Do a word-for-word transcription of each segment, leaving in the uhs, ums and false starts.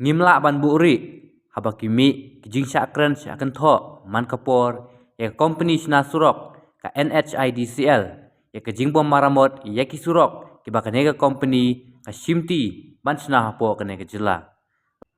Ngim lah ban buhrieh haba ki mih ki jingshah kren shah kynthoh man ka por ïa ka kompani shna surok ka N H I D C L ïa ka jingbym maramot ïa ki surok kiba kane ka kompani ka shimti ban shna hapoh kane ka jylla.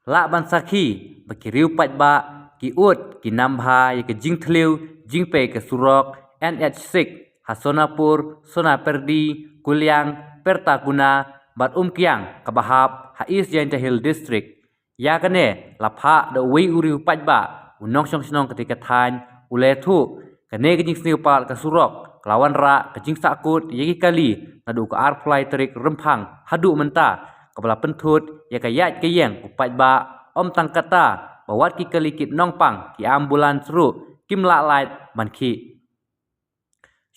Lah ban sakhi ba ki riew paidbah ki ud ki nam bha ïa ka jingthliew jingpei ka surok N H six ha Sonapur, Sonaperdi, Kuliang, Pertakuna bad Umkiang kaba hap ha East Jaintia Hills District. Ïa kane la phah da uwei u riew paidbah u nongshong shnong katei ka thaiñ, u la ïathuh kane ka jingsniew palat ka surok ka la wanrah ka jingsahkut ïa ki kali naduh ka arphew lai tarik Rymphang haduh mynta, kaba la pynthut ïa ka ïaid ka ïeng u paidbah. Ym tang katta, ba wat ki kali kit nongpang, ki ambulance ruh kim lah lait ban khih.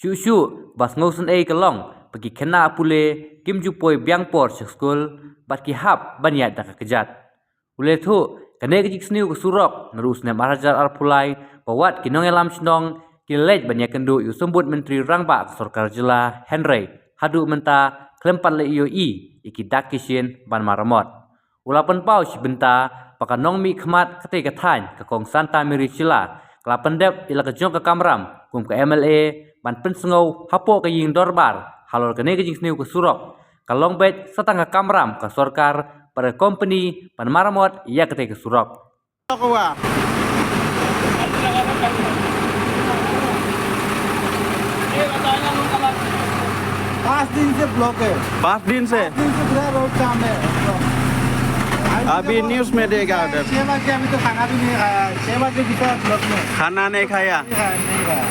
Shuh shuh ba sngewsynei ka long ba ki khynnah pule kim ju poi biang por sha skul bad ki hap ban ïaid da ka kjat. U la ïathuh kane ka jingsniew ka surok naduh u snem ar hajar arphew lai, ba wat ki nongïalam shnong ki la leit ban ïakynduh ïa u Symbud Myntri Rangbah ka Sorkar Jylla, hynrei haduh mynta khlem pat leit ïohi ïa ki dak ki shin ban maramot. U la pynpaw shi bynta ba ka nongmihkhmat katei ka thaiñ, ka Kong Santa Mary Shylla, ka la pyndep ïa la ka jong ka kamram kum ka M L A ban pynsngew hapoh ka ïing dorbar halor kane ka jingsniew ka surok. Ka long beit sa tang ka kamram ka sorkar bad ka kompani ban maramot ïa katei ka surok. पाँच दिन से ब्लॉक है। पाँच दिन से पाँच दिन से पूरा रोड जाम है। अभी न्यूज में देगा उधर। छह बजे, अभी तो खाना भी नहीं खाया है। छह बजे भी था ब्लॉक में। खाना नहीं खाया। नहीं खाया, नहीं खाया।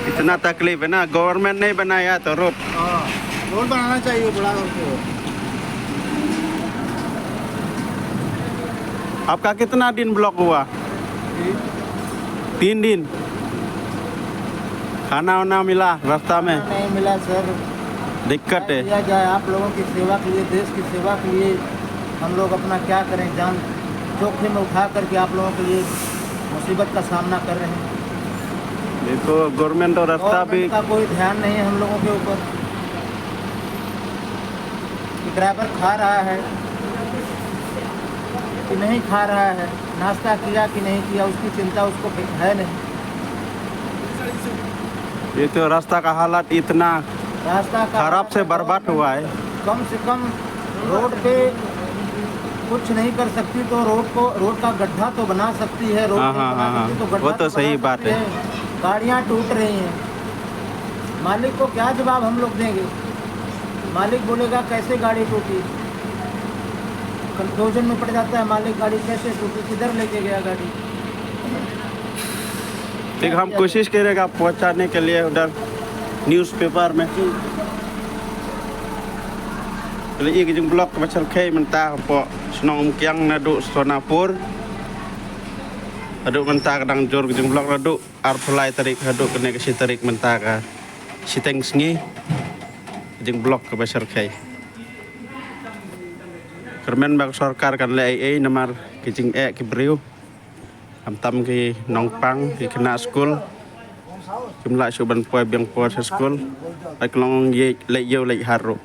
इतना तकलीफ है ना, गवर्नमेंट नहीं बनाया तो रोड। हाँ, रोड बनाना चाहिए बड़ा करके। आपका कितना दिन ब्लॉक हुआ? तीन दिन। खाना वाना मिला रास्ता में? नहीं मिला सर। दिक्कत है। किया जाए आप लोगों की सेवा के लिए, देश की सेवा के लिए हम लोग अपना क्या करें, जान जोखिम में उठा करके आप लोगों के लिए मुसीबत का सामना कर रहे हैं। देखो, गवर्नमेंट और रास्ता भी गवर्नमेंट का कोई ध्यान नहीं है हम लोगों के ऊपर कि ड्राइवर खा रहा है कि नहीं खा रहा है, नाश्ता किया कि नहीं किया, उसकी चिंता उसको है नहीं। ये तो रास्ता का हालत इतना रास्ता का खराब से बर्बाद हुआ है। कम से कम रोड पे कुछ नहीं कर सकती तो रोड को, रोड का गड्ढा तो बना सकती है। रोड हाँ, नहीं हाँ, बना हाँ, सकती तो हाँ। गड्ढा वो तो तो सही बना बात सकती है। है। गाड़ियाँ टूट रही हैं, मालिक को क्या जवाब हम लोग देंगे? मालिक बोलेगा कैसे गाड़ी टूटी? कंफ्यूजन में पड़ जाता है मालिक, गाड़ी कैसे टूटी, किधर लेके गया गाड़ी? ठीक, हम कोशिश करेगा पहुंचाने के लिए उधर न्यूज़पेपर में। Lei ka jingblock ba syrkhei mynta hapoh shnong Umkiang naduh Sonapur. Haduh mynta ka dang jur ka jingblock naduh arphew lai tarik haduh kane ka shi tarik mynta ka shiteng sngi. Ka jingblock kaba syrkhei. Kyrmen ba ka sorkar kan leh ei ei namar ki jingeh ki briew. Khamtam ki nongpang, ki khynnah skul. Kim lah shuh ban poi biang por sha skul. Bad ki long ïeit, leit ïew leit har ruh.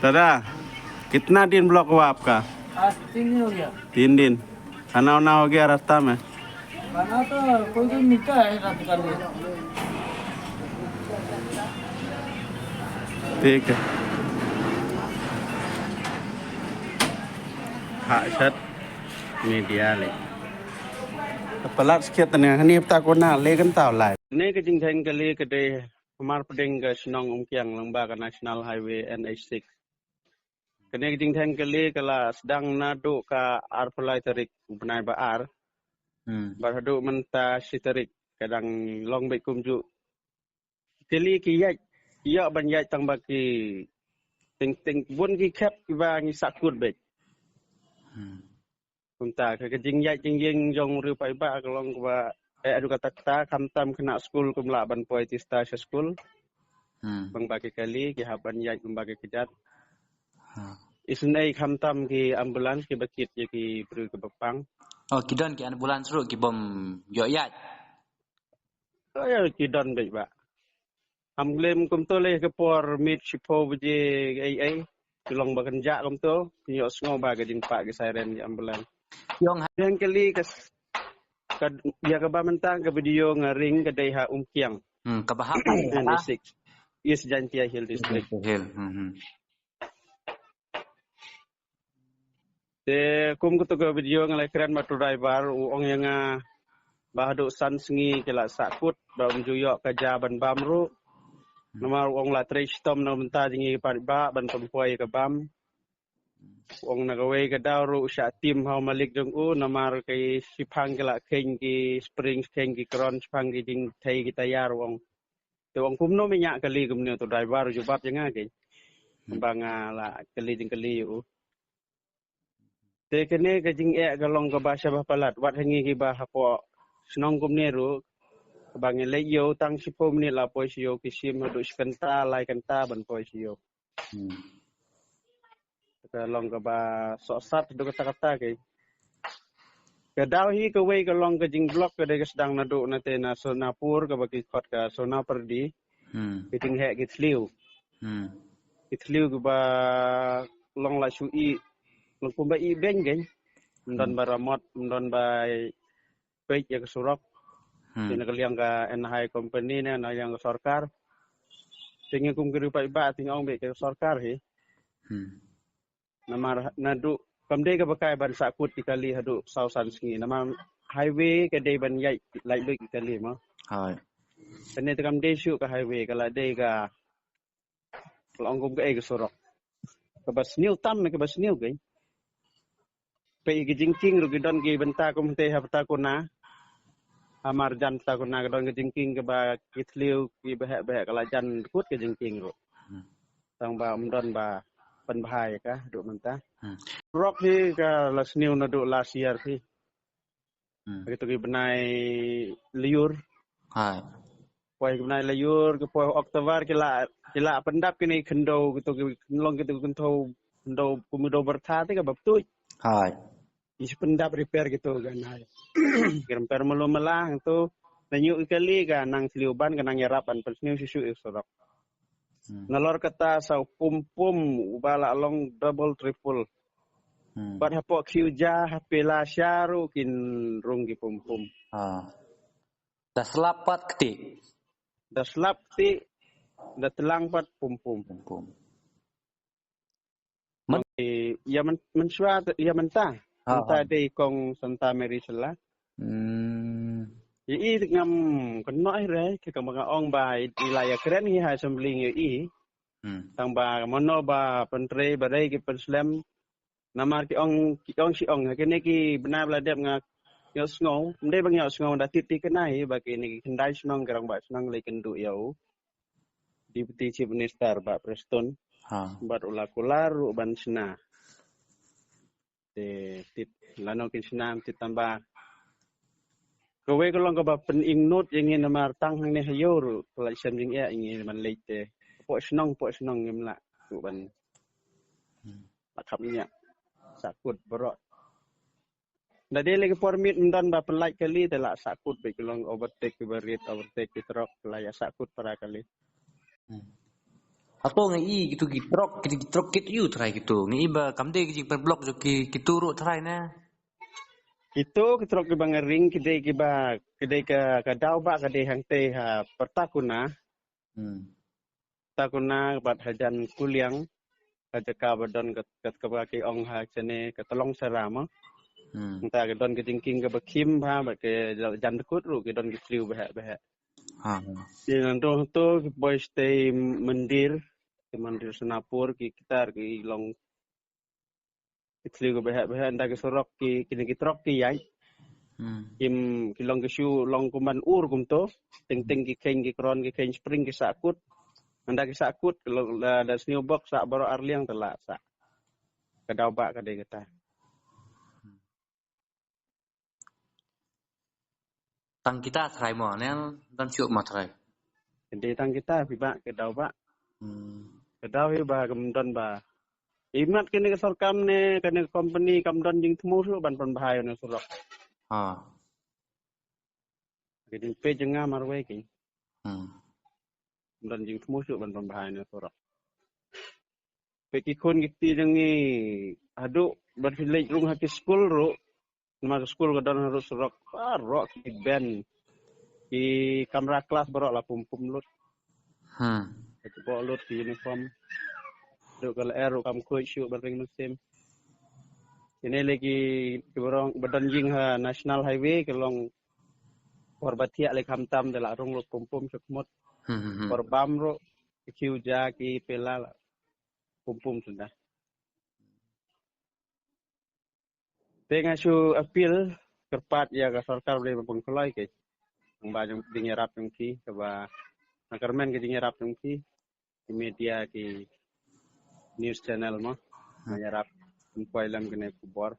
दादा, कितना दिन ब्लॉक हुआ आपका? आज तीन दिन हो गया। तीन दिन। खाना वाना हो गया रास्ता में? खाना तो कोई कोई मिलता है रात का लिए। ठीक है। Ha shat media le. Palat skit ne hani hapta ko na le kan tau lai. Ne ka jingtheng kali ka dei hamar pdeng ka shnong Umkiang lyngba ka National Highway N H six. Kane ka jingtheng kali ka la sdang naduh ka arphew lai tarik u bnai ba ar. Hmm. Bad haduh mynta shi tarik ka dang long beit kumjuh. Kali ki ïaid, ïa ban ïaid tang ba ki Teng teng bun ki khep kiba ngi sahkut beit. Hmm. Kumta ka, ka jingïaid jingïeng jong u riewpaidbah ka long kaba eh haduh katta katta, khamtam khynnah skul kim lah ban poi tista sha skul. Hmm. Bang ba ki kali ki hap ban ïaid bang ba ki kjat. Ha. Isynei khamtam ki ambulance kiba kit ïa ki briew kiba pang. Oh, ki don ki ambulance ruh ki bym ïoh ïaid. Oh, ïa ki don beit bah. Ham glem kumto leh ka por miet shiphew baje ei ei. Ki long ba kynjah kumto, ki ïohsngew ba ka jingpah ki siren ki ambulance. Ïong ha. Ïa kali ka, ka, ïa kaba mynta ka video nga ring ka dei ha Umkiang. Hmm, kaba hap. N six. East Jaintia Hill District. Hill. Hmm, hmm. Te kum kato ka video nga la kren bad u driver, u ong ïa nga ba haduh san sngi ki la sahkut ba um ju ïoh ka ja ban bam ruh. Namar u ong la trei shitom na bynta jong ngi ki paidbah ban pynpoi ka bam. U ong na kawei ka daw ruh u shah tim ha u malik jong u, namar ki shiphang ki la kheiñ ki spring, kheiñ ki kron, shiphang ki jingthei ki tayar, u ong. Te u ong kumno me ñiah kali kumne, uto u driver u jubab ïa nga keiñ. Hmm. Ba nga la kylli jingkylli ïa u. Te kane ka jingeh ka long kaba shaba palat wat ha ngi kiba hapoh shnong kumne ruh, kaba ngi leit ïew tang shiphew minit la poi sha ïew, ki shim haduh shi kynta lai kynta ban poi sha ïew. Hmm. Ka long kaba sohsat haduh katta katta keiñ. Ka daw hi kawei ka long ka jingblock ka dei ka sdang naduh nate na Sonapur kaba ki khot ka Sonapyrdi. Hmm. Ki jingheh ki thliew. Hmm. Ki thliew kiba long la shu ih, long kumba ih beiñ keiñ. Ym don, hmm, ba ramot, ym don ba peit ïa ka surok. Hmm. Te na ka liang ka N H I company ne na liang ka sorkar. Te ngi kum ki riewpaidbah te ngi ong beit ka sorkar hi. Hmm. Namar naduh kam dei kaba kai ban sahkut ki kali haduh saw san sngi. Namar highway ka dei ban ïaid lait luid ki kali mo. Hai. Kane te kam dei shuh ka highway, ka la dei ka, ka la ong kum kaei, ka surok. Kaba sniew tam, kaba sniew keiñ. Peit ki jingkieng ruh ki don ki bynta kum te ha Pata Kuna. Ha marjan Pata Kuna ka don ki jingkieng kaba ki thliew ki behek behek ka la jan kut ki jingkieng ruh. Hmm. Tang ba ym don ba pynbha ïa ka haduh mynta. Hmm. Surok hi ka la sniew naduh last year hi. Hmm. Kito ki bnai lyiur. Hai. Poi ki bnai lyiur, ki poi October ki la, ki la pyndap kine khyndew, kito ki long kito ki khyndew, khyndew kum u dewbyrtha te kaba btuid. Hai. Ki shu pyndap repair kito ka nai. Ki repair malu mala hangto. Na ñiuh ki kali ka nang thliew ban, ka nang ïarap ban pynsniew shuh shuh ïa u surok. Hmm. Nalor kata sa u pum pum uba la long double triple. Hmm. Bad hapoh Khiuja ha Pela sha ruh kin rung ki pum pum. Ha. Da slap pat kti. Da slap kti, da tlang pat pum pum. Pum pum. Man- Ïa men-, mynshuwa, ïa mynta. Ha, mynta ha. Dei kong Santa Mary Sela. Hmm. Ïa i ngam kynnoh hi re, ki kama nga ong ba i la ïa kren hi ha assembly ïa i. Hmm. Tang ba mano ba pyntrei ba dei ki pynslem. Namar ki ong, ki ong shi ong, ha kine ki bnai ba la dep nga ïohsngew, ym dei ba nga ïohsngew, da tip ti kane hi ba kine ki khyndai shnong ki rangbah shnong leit kynduh ïa u Deputy Chief Minister Bah Prestone. Ha. Bad u la kular ruh ban shna. Te tip lano kin shna, tip tang ba kawei ka long kaba pyningnud ïa ngi namar tang hangne ha ïew ruh ka la shem jingeh ïa ngi ban leit te. Poh shnong, poh shnong ngim lah ruh ban. Hmm. La khap ïa. Sahkut baroh. Da dei lei ka por miet ym don ba pynlait kali te la sahkut beit, ki long overtake kiba rit, overtake ki trok, la ïa sahkut para kali. Hmm. Hato ngi i kito ki trok, kito ki trok kit ïu trai kito. Ngi i ba kam dei ki jingpynblock jong ki, kito ruh trai na. Kito ki trok kiba nga ring ki dei kiba, ki dei ka, ka daw ba ka dei hangtei ha Pata Kuna. Hmm. Pata Kuna bad hajan Kuliang, ka jaka ba don ka, ka, kaba ki ong ha shane ka Tlong Sera mo. Hmm. Nta ka don ka jingkieng kaba khim bha bad ka jan dkut ruh ki don ki thliew behek behek. Ha. Ki nang dong to ki poi shatei mandir, ki mandir Sonapur, ki kitar ki long ki thliew ki behek behek, nda ki surok ki, kine ki trok ki ïaid. Hmm. Kim, ki long ki shu long kum ban ur kumto. Teng teng ki kheiñ ki kron, ki kheiñ spring ki sahkut. Ynda ki sah kut, la, la, la sniew bok sah baroh ar liang te la sah. Ka daw bah ka dei kata. Tang kita trai mo, ne don shuh mo trai. Ka dei tang kita phi bah, ka daw bah. Hmm. Ka daw hi bah, kam don bah. Imat kane ka sorkar ne, kane ka company kam don jingthmu shuh ban pynbha ïa une u surok. Ha. Ka jingpeit jong nga marwei ki. Hmm. Kam don jingthmu shuh ban pynbha ïa une u surok. Peit ki khun ki kti jong ngi haduh ban phi leit rung ha ki skul ruh. Namar ka skul ka don haduh surok. Baroh ki bench. Ki kamra klas baroh la pum pum lut. Hmm. Ki bok lut ki uniform. Haduh ka lyer ruh kam khuid shuh ban ring mynsiem. Kine lei ki, ki barong ba don ïing ha National Highway ki long por ba thiah lei khamtam da la rung lut pum pum shuh khmut. Hmm, hmm, hmm. Por bam ruh ki khiew ja ki pela la pum pum shuh dah. Te nga shu appeal kyrpad ïa ka sorkar ba dei ba pynkloi ki. Nang ba jong jingïarap jong ki, kaba nga kyrmen ka jingïarap jong ki. Ki media ki news channel mo. Nga ïarap pynpoi lem kane ka khubor.